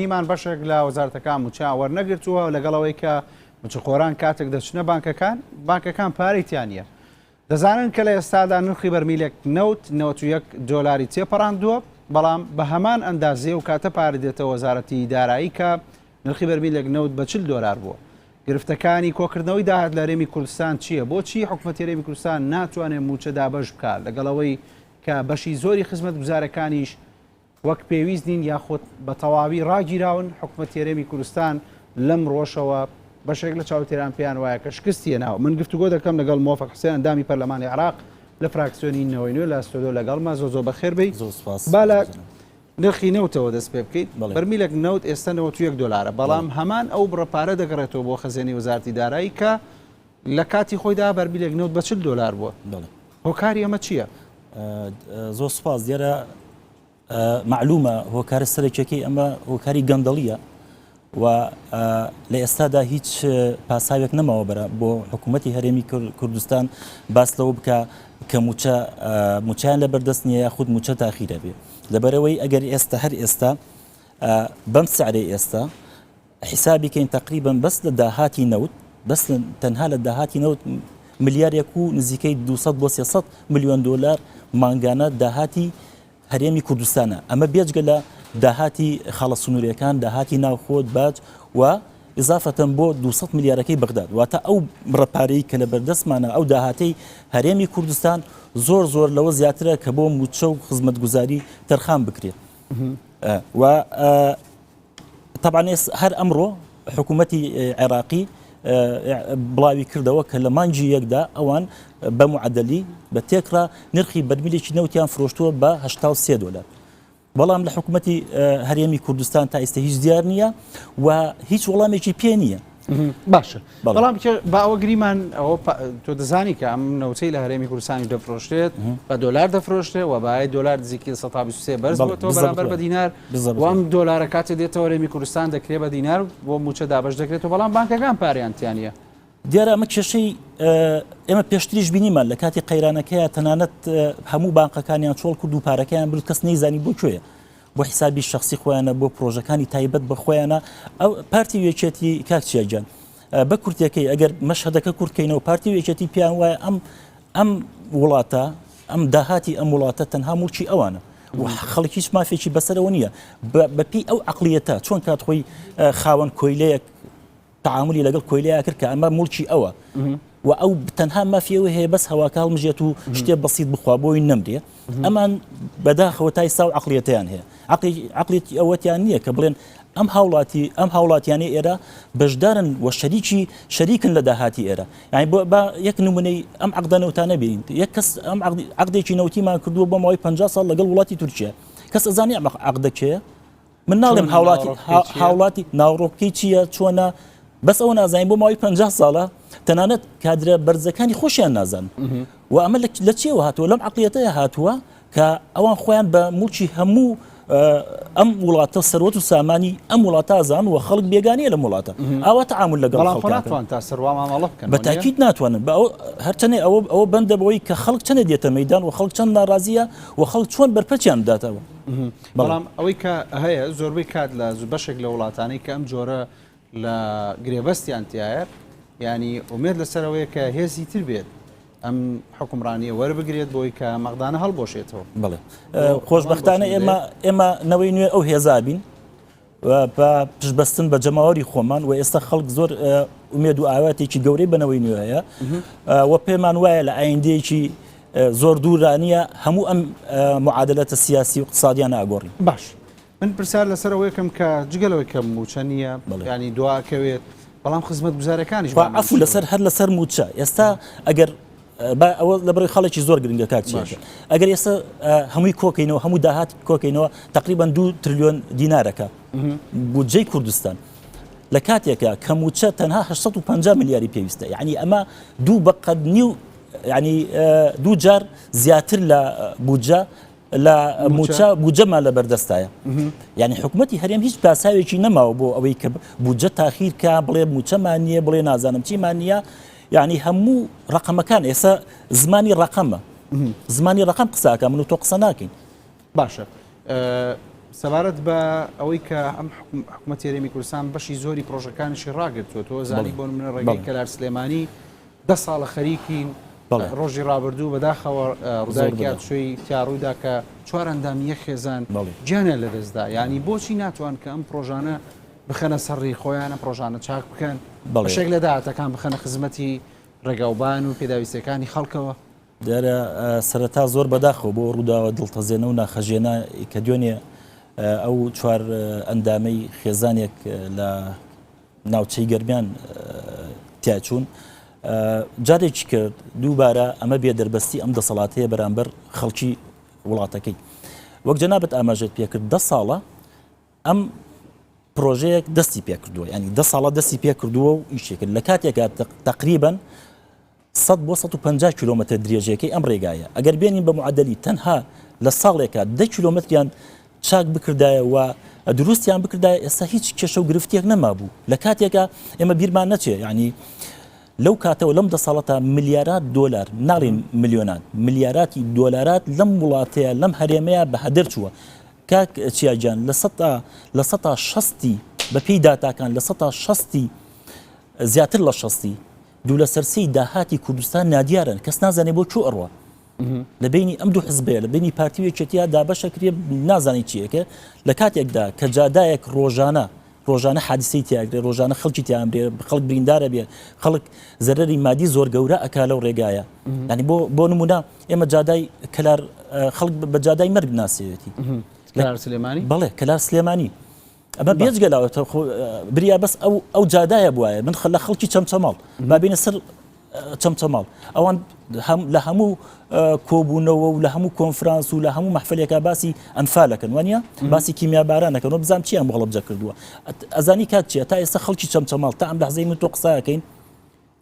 بینیمان بەشێک لە وەزارەتەکان مووچەیان وەرنەگرتووە، لەگەڵ ئەوەی کە مووچەخۆران کاتێک دەچنە بانکەکان، بانکەکان پارەی تیا نییە. دەزانن کە لە ئێستادا نرخی بەرمیلێک نەوت 91 دۆلاری تێپەڕاندووە، بەڵام بە هەمان ئەندازەی ئەو کاتە پارە دێتە وەزارەتی دارایی کە نرخی بەرمیلێک نەوت بە 40 دۆلار بووە. گرفتەکانی کۆکردنەوەی داهات لە هەرێمی کوردستان چییە؟ بۆچی حکومەتی هەرێمی کوردستان ناتوانێت مووچە دابەش بکات لەگەڵ ئەوەی کە بەشی زۆری خزمەتگوزارەکانیش وەک پێویست نین یاخود بە تەواوی ڕاگیراون، حکومەتی هەرێمی کوردستان لەم ڕۆشەوە بەشێک لە چاودێران پێیان وایە کە شکستی هێناوە. من گفتوگۆ دەکەم لەگەڵ مۆفەق حوسێن ئەندامی پەرلەمانی عێراق لە فراکسیۆنی نەوەی نوێ لە ستۆدیۆ لەگەڵمە، زۆر زۆر بەخێر بێی. زۆر سوپاس. با لە نرخی نەوتەوە دەست پێ بکەیت. بەرمیلێک نەوت ئێستا 91 دۆلارە، بەڵام هەمان ئەو بڕە پارە دەگەڕێتەوە بۆ خەزێنەی وەزارەتی دارایی کە لە کاتی خۆیدا بەرمیلێک نەوت بە 40 دۆلار بووە. هۆکاری ئەمە چییە؟ زۆر سوپاس. دیارە مەعلومە هۆکارە سەرەکیەکەی ئەمە هۆکاری گەندەڵیە و لە ئێستادا هیچ پاساوێک نەماوە بەرە بۆ حکوومەتتی هەرێمی کوردستان باس لەوە بکە کە موچە موچیان لە بەردەست نییە یاخود موچە تاخیرە بێ لەبەرەوەی ئەگەر ئێستا هەر ئێستا بەم سعرەی ئێستا حیسابی کەین تقریبا بەس لە داهاتی نەوت بەس تەنها لە داهاتی نەوت ملیارێک و نزیکەی 200 بۆ 300 ملیۆن دلار مانگانە داهاتی هەرێمی کوردستانە ئەمە بێجگە لە داهاتی خاڵە سنوورەکان داهاتی ناوخۆت باج و ئیزافەتەن بۆ 200 ملیارەکەی بەغداد واتە ئەو بڕە پارەی کە لە بەردەستمانە ئەو داهاتەی هەرێمی کوردستان زۆر زۆر لەوە زیاترە کە بۆ موچە و خزمەتگوزاری تەرخان بکرێت و تەبعەن هەر ئەمڕۆ حکوومەتی عێراقی بڵاوی کردەوە کە لە مانگی یەکدا ئەوان بە معدلی بە تێکڕا نرخی بەرمیلێکی نەوتیان فرۆشتووە بە 83 دلار بەڵام لە حکوومەتی هەرێمی کوردستان تا ئێستا هیچ دیار نییە و هیچ وەڵامێکی پێ نییە. باشە بەڵام با ئەوە گریمان ئەوە تۆ دەزانی کە ئەم نەوتەی لە هەرێمی کوردستانی دەفرۆشرێت بە دۆلار دەفرۆشرێ و بای دۆلار نزیکی 123 بەرز بۆتەوە بەرامبەر بە دینار وام دۆلارە کاتێ دێتەوە هەرێمی کوردستان دەکرێت بە دینار بۆ موچە دابەش دەکرێت و بەڵام بانکەکان پاریان تیانە. دیارە ئەمە کێشەی ئێمە پێشتریش بینیمان لە کاتی قەیرانەکەیە تەنانەت هەموو بانقەکانیان چۆڵ کرد و پارەکەیان برد کەس نەیزانی بۆ کوێیە بۆ حیسابی شخصی خۆیانە بۆ پرۆژەکانی تایبەت بە خۆیانە ئەو پارتی و یەکێتی کاک چیا گیان بە کورتەکەی ئەگەر مەشهدەکە کورتکەینەوە پارتی و یەکێتی پێیان وایە ئەم ئەم وڵاتە ئەم داهاتی ئەم وڵاتە تەنها موڵکی ئەوانە و خەڵک هیچ مافێکی بەسەرەوە نییە بەپی ئەو عقلیەتە چۆن کات خۆی خاوەن کۆیلەیەک تەعامولی لەگەڵ کۆیلەیا کرد کە ئەمە موڵکی ئەوە و ئەو تەنها مافی ئەوەی هەیە بەس هەواکە هەڵمژێت و شتێ بەسیت بخوا بۆی نەمرێ ئەمان بەداخەوە تا ئیستا و عقلیەتیان هەیە عقلیەتی ئەوەتیان نییە کە بڵێن ئەم هاوڵاتی ئەم هاوڵاتیانەی ئێرە بەشدارن و شەریکی شەریکن لە داهاتی ئێرە یعنی بۆ با یەک نمونەی ئەم عقدە نەوتانە بینین یەک کەس ئەم عقدێکی نەوتیمان کردووە بۆ ماوەی 50 ساڵ لەگەڵ وڵاتی تورکیا کەس ئەزانی ئەم عقدە کێیە من ناڵێم هاوڵاتی هاوڵاتی ناوڕۆکەی چییە چۆنە بەس ئەوە نازانین بۆ ماوەی 50 ساڵە تەنانەت کادرە بەرزەکانی خۆشیان نازان و ئەمە لە چیەوە هاتووە لەم عقلیەتەیە هاتووە کە ئەوان خۆیان بە موڵکی هەموو ئەم وڵاتە سەروەت و سامانی ئەم وڵاتە زان و خەڵک بێگانەیە لەم وڵاتە ئاوا تعامل لەگەڵ ناتوان تا سەروا مامەڵە بکەن بە تاکید ناتوانن بە هەرچەنێ ئەوە ئەوە بەندە بەوەی کە خەڵک چەندە دێتە مەدان و خەڵک چەند ناڕازیە و خەڵک چۆن بەرپەچیان بداتەوە. بەڵام ئەوەی کە هەیە زۆربەی کات لە بەشێک لە وڵاتانەی کە ئەم جۆرە لە گرێبەستیان تایە ینی ئومێد لەسەرەوەیە کە هێزی تر بێت ئەم حکومڕانیە وەربگرێت بۆی کە مەغدانە هەڵبۆشێتەوە بڵێ خۆشببختانە ئێمە ئێمە نەوەی نوێ ئەو هێزابین بە پشتبەستن بە جەماوەری خۆمان و ئێستا خەڵک زۆر ئومێد و ئاواتێکی گەورەی بەنەوەی نوێ هەیە و پێمان وایە لە ئایندەیەکی زۆر دوورانیە هەموو ئەم معادلەتە سیاسی و اقتصادیان ئاگۆڕین باش من پرسیار لەسەر ئەوەیەکەم کە جگە لەوەی کە موچە نییە ینی دواکەوێت بەڵام خزمەت گوزارەکانیش عفو لەسەر هەر لەسەر موچە ئێستا ئەگەر با ئەوە لە بڕی خەڵکی زۆر گرنگە کاک چیاکە ئەگەر ئێستا هەمووی کۆکەینەوە هەموو داهات کۆکەینەوە تقریبا دو تریلیۆن دینارەکە بودجەی کوردستان لە کاتێکە کە موچە تەنها 850 ملیاری پێویستە یعنی ئەمە دوو بەقەد نیو یعنی دوو جار زیاتر لە بودجە لە موچە بودجەمان لە بەردەستایە یعنی حکوومەتی هەرێم هیچ پاساوێکی نەماوە بۆ ئەوەی کە بودجە تاخیر کە بڵێ موچەمان نییە بڵێ نازانم چیمان نییە یعنی هەموو ڕقەمەکان ئێستا زمانی ڕقەمە زمانی ڕقم قساکە من و تۆ قسە ناکەین باشە. سەبارەت بە ئەوەی کە ئەم حکوومەتی هەرێمی کوردستان بەشی زۆری پرۆژەکانیشی ڕاگرتووە تۆ زانی بۆ منە ڕێگەی کەلار سلێمانی دە ساڵە خەریکین ڕۆژی ڕابردوو بەداخەوە ڕووداوێکی هاتوچۆی تیا ڕوویدا کە چوار ئەندامی یەک خێزان گیانیان لەدەستدا یانی بۆچی ناتوان کە ئەم پرۆژانە بخەنە سەر ڕێی خۆیان ئەم پرۆژانە چاک بکەن بەشێک لە داهاتەکان بخەنە خزمەتی ڕێگاوبان و پێداویستیەکانی خەڵکەوە؟ دیارە سەرەتا زۆر بەداخەوە بۆ ڕووداوە دڵتەزێنە و ناخەژێنە کە دوێنێ ئەو چوار ئەندامەی خێزانێک لە ناوچەی گەرمیان تیاچوون جارێکی کرد دووبارە ئەمە بێ دەربەستی ئەم دەسەڵاتەیە بەرامبەر خەڵکی وڵاتەکەی وەک جەنابەت ئاماژەت پێکرد دە ساڵە ئەم پرۆژەیەک دەستی پێکردووە ینی دە ساڵە دەستی پێکردووە و ئیشێکرد لە کاتێکا تقریبن 100 بۆ 150 کیلومتر درێژەکەی ئەم ڕێگایە ئەگەر بێنین بە معدلی تەنها لە ساڵێکا 10 کیلومتریان چاک بکردایە و دروستیان بکردایە ئێستا هیچ کێشە و گرفتێک نەمابوو لە کاتێکا ئێمە بیرمان نەچێ یعنی لەو کاتەوە لەم دەسەڵەتە ملیارات دۆلار ناڵین ملیۆنات ملیاراتی دۆلارات لەم وڵاتەیە لەم هەرێمەیە بە هەدەر چووە کاک چیا گیان لە سەتا لە سەتا شەستی بە پێی داتاکان لە سەتا شەستی زیاتر لە شەستی دوو لە سەرسەی داهاتی کوردستان نادیارن کەس نازانێ بۆ کوێ ئەڕوا لە بینی ئەم دوو حزبەیە لە بینی پارتی و یەکێتیا دابەشەکرێ نازانانی چیەکە لە کاتێکدا کە جادایەک ڕۆژانە ڕۆژانە حادیسەی تیاگرێ ڕۆژانە خەڵکی تیامرێ خەڵک بریندارە بێ خەڵک زەرری مادی زۆر گەورە ئەکا لەو ڕێگایە ینی بۆ بۆ نمونە ئێمە جادای کەلار خەڵک بە جادای مەرگ ناسێتی سلێمانی بەڵێ کەلار سلێمانی ئەمە بێجگە لاوە بریا بەس ئەو ئەو جادایە بواە من لە خەڵکی چەمچەماڵ بابینە سەر چەمچەماڵ ئەوان لە هەموو کۆبوونەوە و لە هەموو کۆنفرانس و لە هەموو مەحفلێکا باسی ئەنفالەکەن وانە باسی کیمیابارانەکەن و بزان چیان بۆ هەڵەبجە کردووە ئەزانی کاک چیە تا ئێستا خەڵکی چەمچەماڵ تا ئەم لەحزەی من تۆ قساکەین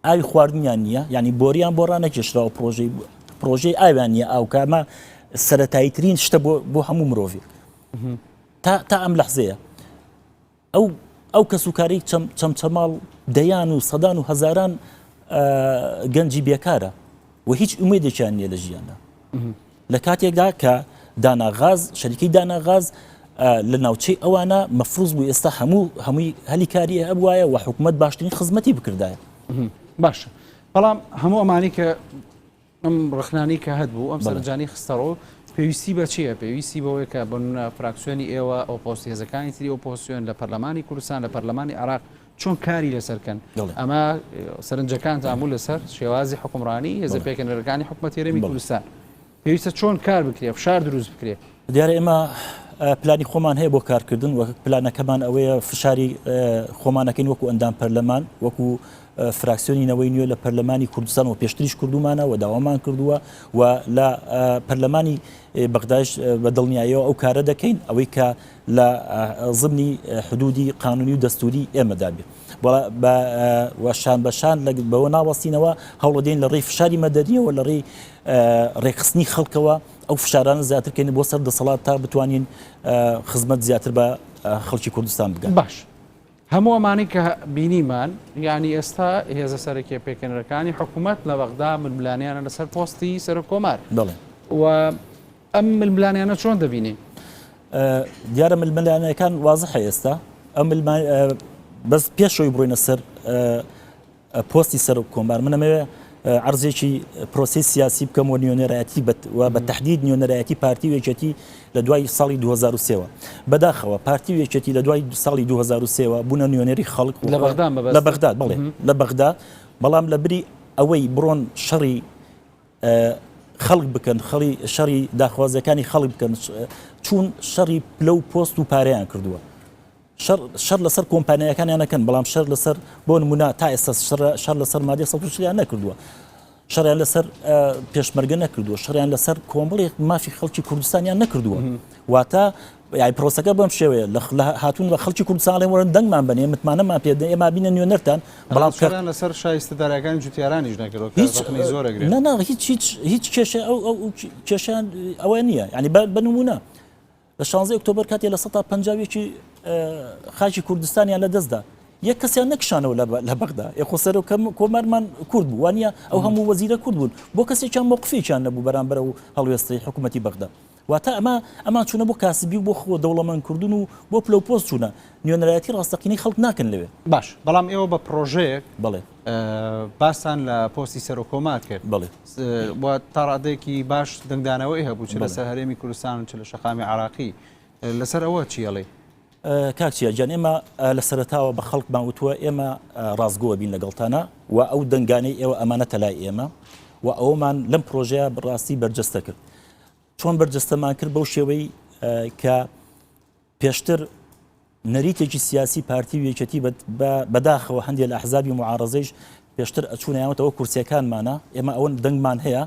ئاوی خواردنیان نییە یعنی بۆریان بۆ ڕانەکێشراوە پرۆژەی پرۆژەی ئاویان نییە ئاوکامە سەتاییترین شتە بۆ بۆ هەموو مرۆڤێک تا تا ئەم لەحزەیە ئەو ئەو کەسوکارەی چەم چەمچەماڵ دەیان و سەدان و هەزاران گەنجی بێکارە و هیچ ئومێدێکیان نییە لە ژیاندا لە کاتێکدا کە داناغاز شەریکەی داناغاز لە ناوچەی ئەوانە مەفروز بوو ئێستا هەموو هەمووی هەلی کاری هەبوایە و حکوومەت باشترین خزمەتی بکردایە باشە بەڵام هەموو ئەمانی کە ئەم ڕەخنانەی کە هەتبوو، ئەم سەرنجانەی خستەڕوو، پێویستی بە چییە؟ پێویستی بەوەیە کە بۆ نموونە فراکسیۆنی ئێوە، ئۆپۆس، هێزەکانی تری ئۆپۆزسیۆن لە پەرلەمانی کوردستان، لە پەرلەمانی عێراق چۆن کاری لەسەر کەن؟ ئەمە سەرنجەکانتان بوو لەسەر شێوازی حوکمڕانی هێزە پێکهێنەرەکانی حکومەتی هەرێمی کوردستان. پێویستە چۆن کار بکرێ، فشار دروست بکرێ؟ دیارە ئێمە پلانی خۆمان هەیە بۆ کارکردن وەک پلانەکەمان ئەوەیە فشاری خۆمانەکەین وەکو ئەندام پەرلەمان وەکو فراکسیۆنی نەوەی نوێ لە پەرلەمانی کوردستان و پێشتریش کردومانە و داوامان کردووە و لە پەرلەمانی بەغداش بە دڵنیاییەوە ئەو کارە دەکەین ئەوەی کە لە زمنی حدودی قانونی و دەستوری ئێمەدا بێ و شان بە شان بەوە ناوەستینەوە هەوڵدەین لە ڕێی فشاری مەدەنیەوە لە ڕێی ڕێکخستنی خەڵکەوە ئەو فشارانە زیاتر کەین بۆ سەر دەسەڵات تا بتوانین خزمەت زیاتر بە خەڵکی کوردستان بگەن. باش هەموو ئەمانەی کە بینیمان یانی ئێستا هێزە سەرەکیە پێکهێنەرەکانی حکوومەت لە بەغدا ململانێیانە لەسەر پۆستی سەرۆک کۆمار بەڵێ و ئەم ململانێیانە چۆن دەبینی؟ دیارە ململانێکان وازحە ئێستا ئەم بەس پێشەوەی بڕۆینە سەر پۆستی سەرۆک کۆمار من ئەمەوێ عەرزێکی پرۆسەی سیاسی بکەم و نوێنەرایەتی و بە تەحدید نوێنەرایەتی پارتی و یەکێتی لە دوای ساڵی 2023ەوە بەداخەوە پارتی و یەکێتی لە دوای ساڵی 2023ەوە بوونە نوێنەری خەڵک لە بەغدا لە بەغداد بڵێ لە بەغدا بەڵام لە بری ئەوەی بڕۆن شەڕی خەڵک بکەن خەڵی شەڕی داخوازەکانی خەڵک بکەن چون شەڕی پلە و پۆست و پارەیان کردووە شەڕ شەڕ لەسەر کۆمپانیاکانیان نەکەن بەڵام شەر لەسەر بۆ نمونە تا ئێستا شەڕ لەسەر مادەی 140 یان نەکردووە شەڕیان لەسەر پێشمەرگە نەکردووە شەڕیان لەسەر کۆمەڵێک مافی خەڵکی کوردستانیان نەکردووە واتە یای پرۆسەکە بەم شێوەیە لە هاتوون بە خەڵکی کوردستان ڵێن وەرن دەنگمان بنێ متمانەمان پێ ئێمە بینە نوێنەرتان بەڵام شەڕیان لەسەر شایستە دارایەکانی جوتیارانیش نەکردووە هیچ زۆرەگرێت نا هیچ هیچ هیچ کێشە ئەو ئەو کێشیان ئەوە نییە ینی بە نمونە لە شانزەی ئۆکتۆبەر کاتێ 51% ی خاکی کوردستانیان لە دەستدا یەک کەسیان نەکشانەوە لە بەغدا ئێ خۆ سەرۆک کۆمارمان کورد بوو وانە ئەو هەموو وەزیرە کورد بوون بۆ کەسێکیان مۆقفێکیان نەبوو بەرامبەر و هەڵوێستی حکوومەتی بەغدا. واتە ئەمە ئەمان چوونە بۆ کاسبی و بۆ خۆ دەوڵەمەند کردن و بۆ پلە و پۆست چوونە، نوێنەرایەتی ڕاستەقینەی خەڵک ناکەن لەوێ. باش، بەڵام ئێوە بە پڕۆژەیەک بەڵێ. باستان لە پۆستی سەرۆک کۆمار کرد. بەڵێ. و تا ڕادەیەکی باش دەنگدانەوەی هەبوو چ لەسەر هەرێمی کوردستان و چ لە شەقامی عێراقی. لەسەر ئەوە چی ئەڵێی؟ کاک چیا گیان ئێمە لە سەرەتاوە بە خەڵکمان وتووە ئێمە ڕاستگۆ بین لەگەڵتانە و ئەو دەنگانەی ئێوە ئەمانەتە لای ئێمە و ئەومان لەم پرۆژەیە بەڕاستی بەرجەستە کرد. چۆن بەرجەستەمان کرد بەو شێوەی کە پێشتر نەریتێکی سیاسی پارتی و یەکێتی بەداخەوە هەندێک لە ئەحزابی معارەزەیش پێشتر ئەچوونیانەوە کورسیەکانمانە ئێمە ئەوەن دەنگمان هەیە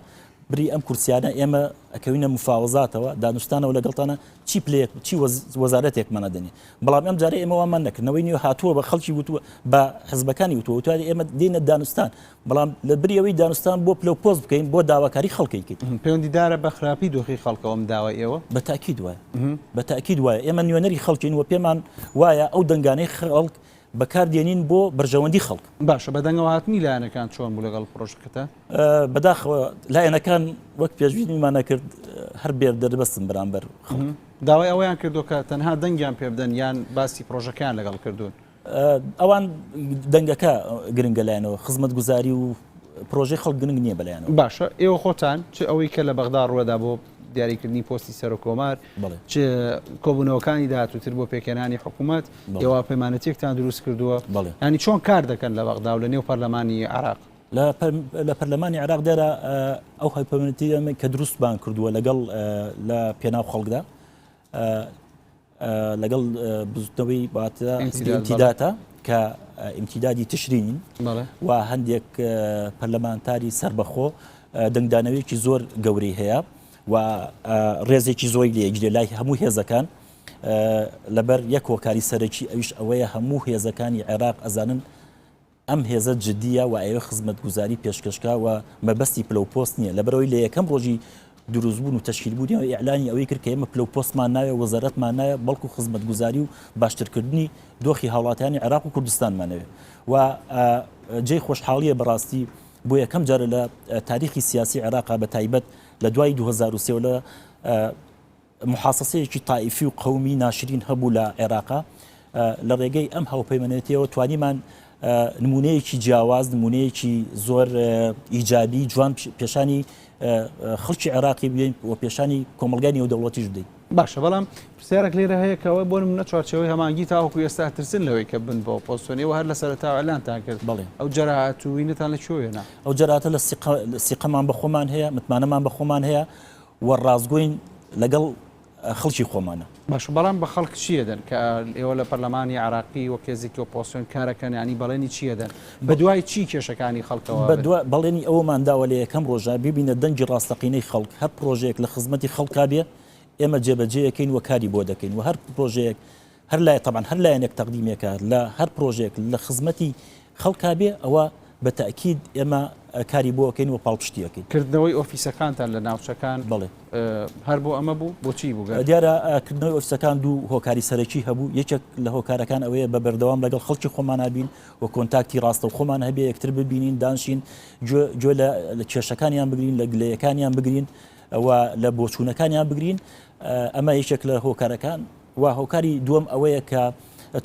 بری ئەم کورسیانە ئێمە ئەکەوینە مفاوەزاتەوە دانوستانەوە لەگەڵتانە چی پلەیەک چی وەزارەتێکمان ئەدەنێ بەڵام ئەم جارە ئێمە وامان نەکردنەوەی نیو هاتووە بە خەڵکی وتووە بە حزبەکانی وتووە وتووە ئێمە دێنە دانوستان بەڵام لە بری ئەوەی دانوستان بۆ پلە و پۆست بکەین بۆ داواکاری خەڵکی کەین. پەیوەندیدارە بە خراپی دۆخی خەڵکەوە ئەم داوای ئێوە؟ بە تاکید وایە. بە تاکید وایە. ئێمە نوێنەری خەڵکین و پێمان وایە ئەو دەنگانەی خەڵک بەکار دێنین بۆ بەرژەوەندی خەڵک. باشە بەدەنگەوە هاتنی لایەنەکان چۆن بوو لەگەڵ پڕۆژەکەتان؟ بەداخەوە لایەنەکان وەک پێشبینیمان نەکرد هەر بێ دەربەستن بەرامبەر خەڵک. داوای ئەوەیان کردووە کە تەنها دەنگیان پێ بدەن یان باسی پڕۆژەکەیان لەگەڵ کردوون؟ ئەوان دەنگەکە گرنگە لایەنەوە خزمەتگوزاری و پرۆژەی خەڵک گرنگ نییە بەلایەنەوە. باشە ئێوە خۆتان چ ئەوەی کە لە بەغدا ڕووەدا بۆ دیاریکردنی پۆستی سەرۆک کۆمار چ کۆبوونەوەکانی داهاتووتر بۆ پێکهێنانی حکوومەت ئێوە پەیمانەتیەکتان دروست کردووە ینی چۆن کار دەکەن لە بەغدا و لە نێو پەرلەمانی عێراق؟ لە پەرلەمانی عێراق دیارە ئەو هاوپەیمانێتیە کە دروستمان کردووە لەگەڵ لە پێناو خەڵکدا لەگەڵ بزوتنەوەی واتە ئیمتیداتە کە ئیمتیدادی تشرینین و هەندێک پەرلەمانتاری سربەخۆ دەنگدانەوەیەکی زۆر گەورەی هەیە و ڕێزێکی زۆری لێگرێ لای هەموو هێزەکان لەبەر یەک هۆکاری سەرەکی ئەویش ئەوەیە هەموو هێزەکانی عێراق ئەزانن ئەم هێزە جدییە و ئەیەوێ خزمەتگوزاری پێشکەش کا و مەبەستی پلە و پۆست نییە، لەبەرئەوەی لە یەکەم ڕۆژی دروستبوون و تەشکیلبوونیەوە ئیعلانی ئەوەی کرد کە ئێمە پلە و پۆستمان ناوێ، وەزارەتمان ناوێ، بەڵکو خزمەتگوزاری و باشترکردنی دۆخی هاوڵاتیانی عێراق و کوردستانمان ئەوێ و جێی خۆشحاڵییە بەڕاستی بۆ یەکەم جارە لە تاریخی سیاسی عێراقا بە تایبەت لە دوای 2003 لە موحاسەسەیەکی تائیفی و قەومی ناشرین هەبوو لە عێراقا، لە ڕێگەی ئەم هاوپەیمانێتیەوە توانیمان نمونەیەکی جیاواز، نمونەیەکی زۆر ئیجابی جوان پێشانی خەڵکی عێراقی بدەین و پێشانی کۆمەڵگای نێودەوڵەتیش بدەین. باشە بەڵام پرسیارێک لێرە هەیە کە ئەوە بۆ نمونە چوارچێوەی هەماهەنگی تاوەکو ئێستا ئەترسن لەوەی کە بن بە ئۆپۆزسیۆن ئێوە هەر لە سەرەتاوە ئیعلانتان کرد بەڵێ. ئەو جەرائەت و وینەتان لە کوێوە هێنا؟ ئەو جەرائەتە لە سیقەمان بە خۆمان هەیە، متمانەمان بە خۆمان هەیە و ڕاستگۆین لەگەڵ خەڵکی خۆمانە. باشە بەڵام بە خەڵک چی ئەدەن کە ئێوە لە پەرلەمانی عێراقی وەک هێزێکی ئۆپۆزسیۆن کارەکەن یانی بەڵێنی چی ئەدەن؟ بەدوای چی کێشەکانی خەڵکەوە بن؟ بەڵێنی ئەوەمان داوە لە یەکەم ڕۆژا ببینە دەنگی ڕاستەقینەی خەڵک، هەر پڕۆژەیەک لە خزمەتی خەڵکا بێ ئێمە جێبەجێیەکەین و کاری بۆ دەکەین و هەر پڕۆژەیەک هەر لای تەبعەن هەر لایەنێک تەقدیمێکە لە هەر پرۆژەیەک لە خزمەتی خەڵکا بێ ئەوە بە تەئکید ئێمە کاری بۆ ئەکەین و پاڵپشتی ئەکەین. کردنەوەی ئۆفیسەکانتان لە ناوچەکان بەڵێ. هەر بۆ ئەمە بوو؟ بۆچی بوو گەر؟ دیارە کردنەوەی ئۆفیسەکان دوو هۆکاری سەرەکی هەبوو، یەکێک لە هۆکارەکان ئەوەیە بە بەردەوام لەگەڵ خەڵکی خۆمانا بین و کۆنتاکتی ڕاستەوخۆمان هەبێ، یەکتر ببینین، دانشین، گوێ گوێ لە لە کێشەکانیان بگرین، لە گلەیەکانیان بگرین و لە بۆچوونەکانیان بگرین، ئەمە یەکێک لە هۆکارەکان. و هۆکاری دووەم ئەوەیە کە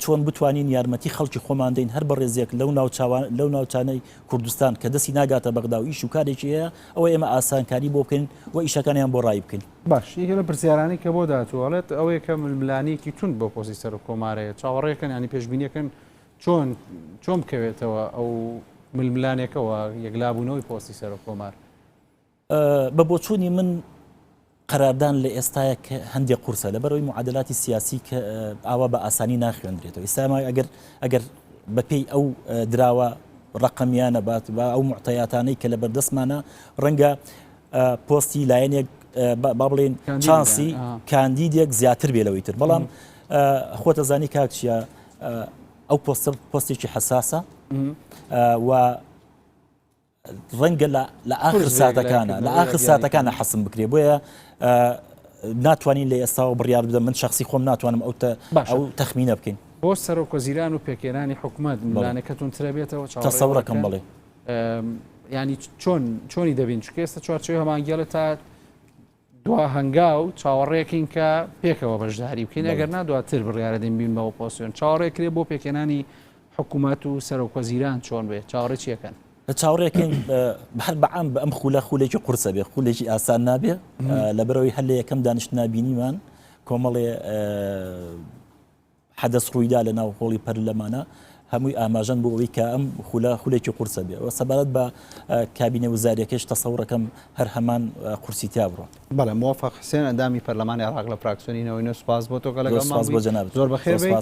چۆن بتوانین یارمەتی خەڵکی خۆمان دەین هەر بەڕێزێک لەو ناوچوان لەو ناوچانەی کوردستان کە دەستی ناگاتە بەغدا و ئیش و کارێکی هەیە ئەوە ئێمە ئاسانکاری بۆ بکەین و ئیشەکانیان بۆ ڕایی بکەین. باش یەکێ لەو پرسیارانەی کە بۆ داهاتوو ئەڵێت ئەوەیە کە ململانێیەکی توند بۆ پۆستی سەرۆک کۆمارەیە چاوەڕێکەن یانی پێشبینیەکەن چۆن چۆن بکەوێتەوە ئەو ململانێکەوە یەکلابوونەوەی پۆستی سەرۆک کۆمار؟ بە بۆچوونی من قەراردان لە ئێستاە کە هەندێک قورسە لەبەرەوەی معادلاتی سیاسی کە ئاوا بە ئاسانی ناخوێندرێتەوە ئێستا ئەگەر ئەگەر بەپێی ئەو دراوە ڕقمیانە بات بە ئەو معتەیاتانەی کە لە بەردەستمانە ڕەنگە پۆستی لایەنێک با بڵێن چانسی کاندیدێک زیاتر بێ لەوەی تر بەڵام خۆتە زانی کاک چیە ئەو پۆستە پۆستێکی حساسە و ڕەنگە لە ئاخر ساتەکانە لە ئاخر ساتەکانە حەسم بکرێ بۆیە ناتوانین لە ئێستاوە بڕیار بدەم من شخصی خۆم ناتوانم ئەو ئەو تەخمینە بکەین. بۆ سەرۆک وەزیران و پێکهێنانی حکومەت ململانێکە توندترە بێتەوە تەسەورەکەم بەڵێ. ینی چۆن چۆنی دەبین چونکە ئێستا چوارچێوەی هەماهەنگیەڵێ تا. دوا هەنگاو چاوەڕێکین کە پێکەوە بەشداری بکەین ئەگەر نا دواتر بڕیارەدەین بین بە ئۆپۆزسیۆن چاوەڕێ کرێ بۆ پێکهێنانی حکوومەت و سەرۆکوەزیران چۆن بێ چاوەڕێ چیەکەن؟ چاوەڕێکەین هەر بەعام بە ئەم خولە خولێکی قورسە بێ خولێکی ئاسان نابێ لەبەرەوەی هەر لە یەکەم دانیشتنا بینیمان کۆمەڵێ حەدەس ڕوویدا لە ناو هۆڵی پەرلەمانە هەمووی ئاماژەن بۆ ئەوەی کە ئەم خولە خولێکی قورسە بێ و سەبارەت بە کابینە وزاریەکەش تەسەوڕەکەم هەر هەمان قورسی تیا بڕۆ. بەڵێ مۆفەق حسێن ئەندامی پەرلەمانی عێراق لە فراکسیۆنی نەوەی نوێ سوپاس بۆ تۆ کە لەگەڵمان بووی. زۆر بەخێر بێی.